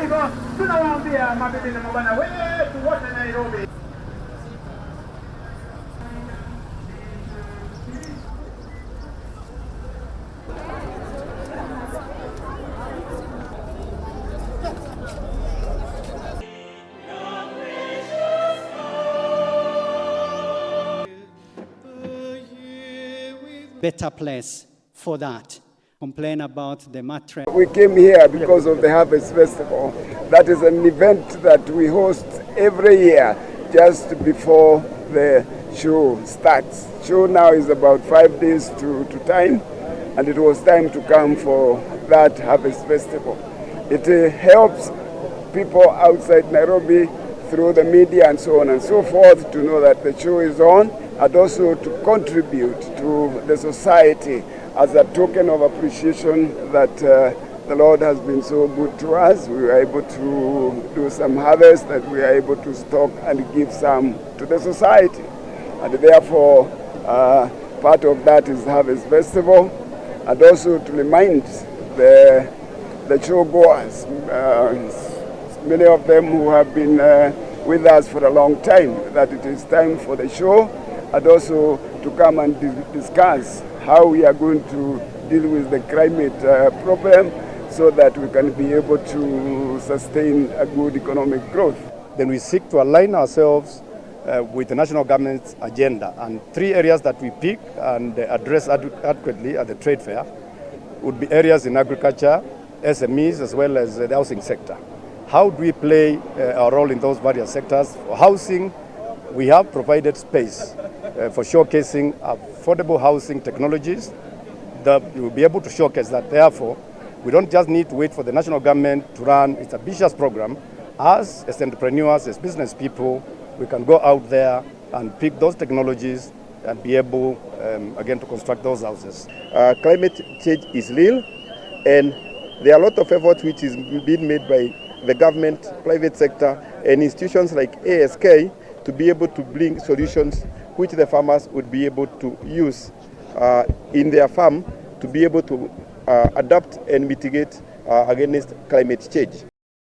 Hivyo tunawaambia mabibi na mabwana wetu wote Nairobi. Better place for that. Complain about the mattress. We came here because of the Harvest Festival. That is an event that we host every year just before the show starts. Show now is about 5 days to time, and it was time to come for that Harvest Festival. It helps people outside Nairobi through the media and so on and so forth to know that the show is on, and also to contribute to the society as a token of appreciation that the Lord has been so good to us. We were able to do some harvest, that we are able to stock and give some to the society. And therefore, part of that is Harvest Festival, and also to remind the show goers, many of them who have been with us for a long time, that it is time for the show, and also to come and discuss how we are going to deal with the climate problem so that we can be able to sustain a good economic growth. Then we seek to align ourselves with the national government's agenda, and 3 areas that we pick and address adequately at the trade fair would be areas in agriculture, SMEs, as well as the housing sector. How do we play our role in those various sectors? For housing, we have provided space for showcasing affordable housing technologies that we will be able to showcase that. Therefore, we don't just need to wait for the national government to run its ambitious program. As entrepreneurs, as business people, we can go out there and pick those technologies and be able, again, to construct those houses. Climate change is real, and there are a lot of efforts which is being made by the government, private sector, and institutions like ASK to be able to bring solutions which the farmers would be able to use in their farm to be able to adapt and mitigate against climate change.